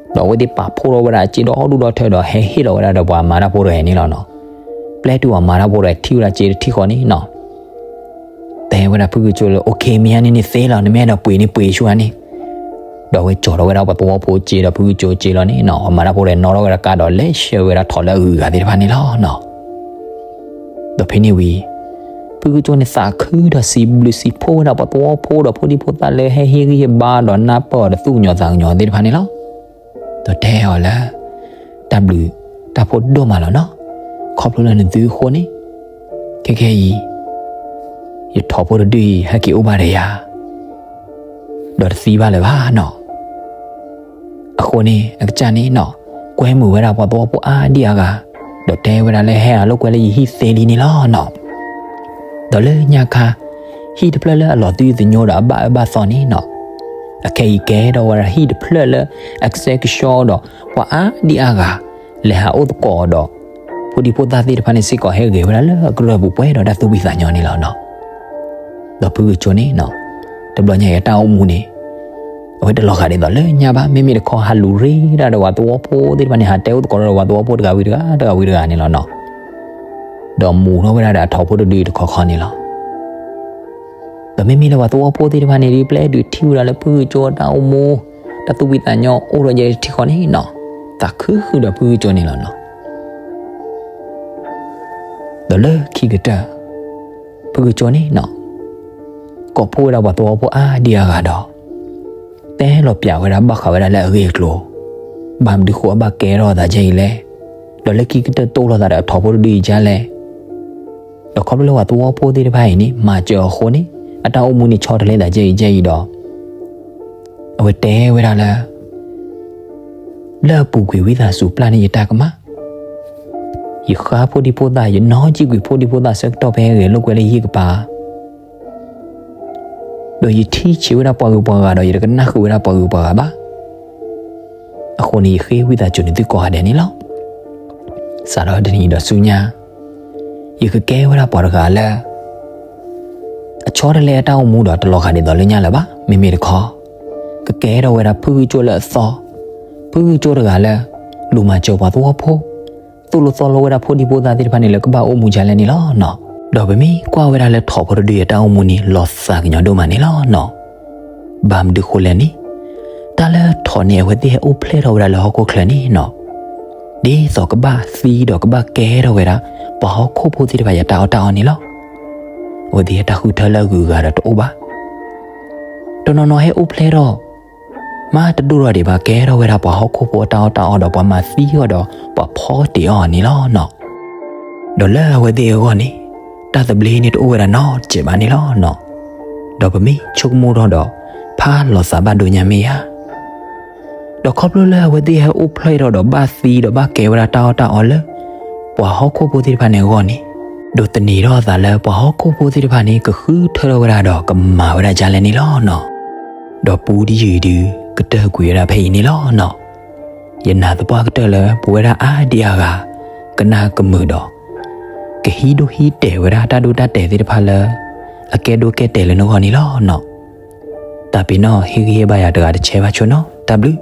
ဒီးအဝဲသ့ၣ်ပာ်ဖှိၣ်ထီၣ်ဝဲဒၣ်အစ့ဒီဒူၣ်ဒီထၢဒီး ဟဲဟ့ၣ်လီၤဝဲဒၣ်ဒီးပှၤမၤတၢ်ဖိတဂၤအံၤန့ၣ်လီၤနီၤ. ပျဲတုၤပှၤမၤတၢ်ဖိတဂၤထံၣ်ဝဲဒၣ်စ့တထံၣ်ဃီန့ၣ်နီၤ တဲဝဲဒၣ်ဖုဂုၢ်ကၠိလၢ အိၣ်ခ့ မ့ၢ်ညါန့ၣ်န့ၣ်သ့လီၤ, နမ့ၢ်အဲၣ်ဒိးပှ့ၤန့ၣ်ပှ့ၤဆူညါန့ၣ်. ဒီးအဝဲကၠီၤထီၣ်ဝဲဒၣ်ပှၤသဝီဖိစ့ဒီးဖုဂုၢ်ကၠိစ့လီၤန့ၣ်နီၤ, ပှၤမၤတၢ်ဖိတဂၤနီၣ်ထီၣ်ဝဲဒၣ်ကါဒီးလဲၤဆှၢဝဲဒၣ်ထိးလၢအဂုၤအဂၤသ့ၣ်တဖၣ်န့ၣ်လီၤနီၤ. ဒီးဖဲန့ၣ်ဝံၤ ဖုဂုၢ်ကၠိန့ၣ်သးခုဒီးစံးဘျုးစံးဖှိၣ်ဝဲဒၣ်ပှၤသဝီဖိဒီးဖိဒံဖိသၣ်လၢဟဲဟ့ၣ်ဂံၢ်ဟ့ၣ်ဘါဒီးနၢ်ပၢၢ်အီၤဒီးသူၣ်ကညီၤသးကညီၤသ့ၣ်တဖၣ်န့ၣ်လီၤ. ဒီးတဲအီၤလၢ တၢ်ဘျုးတၢ်ဖှိၣ်ဒိၣ်မးလီၤနီၤ, ခီဖျိလၢနသုအဃိန့ၣ် ခဲခဲအံၤ ယထိးဖိတဒုအံၤ ဟဲက့ၤအိၣ်ဘၣ်ဒီးယၤ ဒီးတသံဘၣ်လၢၤဘၣ်နီၤ. အဃိန့ၣ် အကစၢ်န့ၣ်နီၤ ကွဲမုာ်ဝဲဒၣ်ပှၤသဝီဖိအါဒံအါဂၤ, ဒီးတဲဝဲဒၣ်လၢ ဟဲအလိာ်ကွဲလၢယဟံၣ်သ့လံန့ၣ်လီၤနီၤ. ဒီးလၢညါခါ ဟံၣ်တဖျၢၣ်လၢအလီၤသယုၢ်သညိဒီးအဘၣ်အၢဘၣ်သီန့ၣ်နီၤ, အခဲအံၤကဲထီၣ်ဝဲဒၣ်ဟံၣ်တဖျၢၣ်လၢအကဆှဲကဆှီဒီးပှၤအါဒံအါဂၤ လဲၤဟးအိၣ်သကိးဒီး ဖိဒံဖိသၣ်သ့ၣ်တဖၣ်န့ၣ်စ့ၢ်ကီးဟဲဂဲၤဝဲဒၣ်လၢအကရၢၢ်ပူၤပှဲၤဒီးတၢ်သူၣ်ဖှံသးညီန့ၣ်လီၤနီၤ. ဒီးဖုဂုၢ်ကၠိန့ၣ်နီၤ တဘျီညါအံၤအတၢ်အိၣ်မူန့ၣ် အဝဲတလီၤဂာ်ဒ်သိးလၢညါဘၣ်, မ့မ့ၢ်တခီဟးလူၤရ့ဒၣ်ဒီးပှၤသဝီဖိသ့ၣ်တဖၣ်န့ၣ် ဟးတဲအိၣ်သကိးဒီးပှၤသဝီဖိတဂၤဝံၤတဂၤ တဂၤဝံၤတဂၤန့ၣ်လီၤနီၤ. ဒီးမူၤထီၣ်ဝဲဒၣ်ဒီးအထိးဖိတဒုတခီခီန့ၣ်လီၤ. ဒီးမ့မ့ၢ်လၢပှၤသဝီဖိသ့ၣ်တဖၣ်န့ၣ်ဒ်ပျဲဒုးထံၣ်ဝဲဒၣ်လၢဖုဂုၢ်ကၠိအတၢ်အိၣ်မူ တၢ်သူၣ်ဖှံသးညီအိၣ်ဒီးယဲတထံၣ်ဃီန့ၣ်နီၤ, သးခုဃုာ်ဒီးဖုဂုၢ်ကၠိန့ၣ်လီၤနီၤ. ဒီးလၢခံကတၢၢ် ဖုဂုၢ်ကၠိန့ၣ်နီၤ ကိးဖှိၣ်ဝဲဒၣ်ပှၤသဝီဖိအါဒံအါဂၤဒီး တဲလီၤပျးဝဲဒၣ်ဘၣ်ဃးဝဲဒၣ်လၢအဂ့ၢ်အကျိၤ, ဘၣ်မနုၤဃိအဘၣ်ကဲထီၣ်အသးဒ်အံၤလဲၣ်, ဒီးလၢခံကတၢၢ်တိၢ်လိာ်သးဒီးအထိးဖိတဒုအံၤဒ်လဲၣ်. ဒီးခီဖျိလၢပှၤသဝီဖိသ့ၣ်တဖၣ်အံၤန့ၣ် မၤစၢၤအဃိန့ၣ် အတၢ်အိၣ်မူန့ၣ်ဆီတလဲသးဒ်အံၤဒ်အံၤဒီး အဝဲတဲဝဲဒၣ်လၢ လၢအပူၤကွံာ်ဝံသးစူၤပျၢ်န့ၢ်ယတၢ်ကမၣ်, ယဃါဖိဒံဖိသၣ် ယနီၣ်ကံၣ်ကွံာ်ဖိဒံဖိသၣ်ဆၢကတီၢ်ဖဲဂဲၤလိာ်ကွဲလၢယဟံၣ်ကပၤ ဒီးယထံၣ်ဆံးဝဲဒၣ်ပှၤဂုၤပှၤဂၤဒီးယတကနၣ်ဃုာ်ဝဲဒၣ်ပှၤဂုၤပှၤဂၤဘၣ်. အဃိန့ၣ် ယဃ့ဝံသးစူၤန့ၢ်သုကိးဂၤဒဲးန့ၣ်လီၤ. စးထီၣ်တနံၤဒီးဆူညါ ယကကဲဝဲဒၣ်ပှၤတဂၤလၢ အဆီတလဲအတၢ်အိၣ်မူဒီးတလီၤဂာ်ဒ်သိးလၢညါလၢၤဘၣ်. မ့မ့ၢ်တခီ ကကဲထီၣ်ဝဲဒၣ်ဖုဂုၢ်ကၠိလၢအသီ, ဖုဂုၢ်ကၠိတဂၤလၢ လူၤမၤစၢၤပှၤသဝီဖိ, သိၣ်လိသီလိဝဲဒၣ်ဖိဒံဖိသၣ်သ့ၣ်တဖၣ်န့ၣ်လၢကဘၣ်အိၣ်မူဒ်လဲၣ်န့ၣ်လီၤနီၤ. ဒီးပမ့ၢ်ကွၢ်ဝဲဒၣ်လၢထိးဖိတဒုအတၢ်အိၣ်မူန့ၣ် လီၤသးကညီၤဒိၣ်မးန့ၣ်လီၤနီၤ. ဘၣ်မနုၤဃိလဲၣ်န့ၣ် တၢ်လၢထိးန့ၣ် အဝဲသ့ၣ်ဟဲအိၣ်ဖျဲၣ်ထီၣ်ဝဲဒၣ်လၢဟီၣ်ခိၣ်ချၢန့ၣ်နီၤ, ဒ်သိးကဘၣ်သံဒီးကဘၣ်ကဲထီၣ်ဝဲဒၣ် ပှၤဟီၣ်ခိၣ်ဖိသ့ၣ်တဖၣ်အတၢ်အီၣ်တၢ်အီန့ၣ်လီၤ. အဝဲသ့ၣ်အတၢ်ဃုထၢလၢအဂုၤအဂၤဒီးတအိၣ်ဘၣ်. တနီၤနီၤဟဲအိၣ်ဖျဲၣ်ထီၣ် မ့ၢ်တဒိၣ်ထီၣ်ဒံးဘၣ် ကဲထီၣ်ဝဲဒၣ်ပှၤဟီၣ်ခိၣ်ဖိအတၢ်အီၣ်တၢ်အီဒီး ပှၤမၤသံအီၤဒီးပှၤဖီတ့ၢ်အီၤန့ၣ်လီၤနီၤ. ဒီးလၢအဝဲသ့ၣ်အဂီၢ်န့ၣ် တၢ်သဘျ့န့ၣ်တအိၣ်ဝဲဒၣ်နီတစဲးဘၣ်န့ၣ်လီၤနီၤ. ဒီးပမ့ၢ်ဆိကမိၣ်ထီၣ်ဒီး ဖးလီၤသးဘၣ်ဒိညါမ့ၢ်ဧါ. ဒီးခီဖျိလၢအဝဲသ့ၣ်ဟဲအိၣ်ဖျဲၣ်ထီၣ်ဒီးဘၣ်သံဒီးဘၣ်ကဲဝဲဒၣ်တၢ်အီၣ်တၢ်အီလၢ ပှၤဟီၣ်ခိၣ်ဖိသ့ၣ်တဖၣ်န့ၣ်အဂီၢ်န့ၣ် ဒိးသန့ၤထီၣ်အသးလၢပှၤဟီၣ်ခိၣ်ဖိသ့ၣ်တဖၣ်န့ၣ် ကဃုထၢထီၣ်ဝဲဒၣ်ဒီးကမၤဝဲဒၣ်ဒ်လဲၣ်န့ၣ်လီၤနီၤ. ဒီးပူတယုၢ်အံၤဒုး ကတၢၢ်ကွံာ်ဝဲဒၣ်ဖဲအံၤန့ၣ်လီၤနီၤ. ယနာ်သပှၢ်ကတၢၢ်လၢ ပဝဲဒၣ်အါဒံအါဂၤ ကနၣ်ကမုာ်ဒီး ကဟံးဒိဟံးတဲာ်ဝဲဒၣ်တၢ်ဒိတၢ်တဲာ်သ့ၣ်တဖၣ်လၢ အကဲဒိကဲတဲာ်လၢနဂီၢ်န့ၣ်လီၤနီၤ. တၢ်ပ့ၤနီၣ် ဟ့ၣ်ဂံၢ်ဟ့ၣ်ဘါယၤတဂၤတဆဲးဘၣ်ဆိနီၤ. တၢ်ဘျုး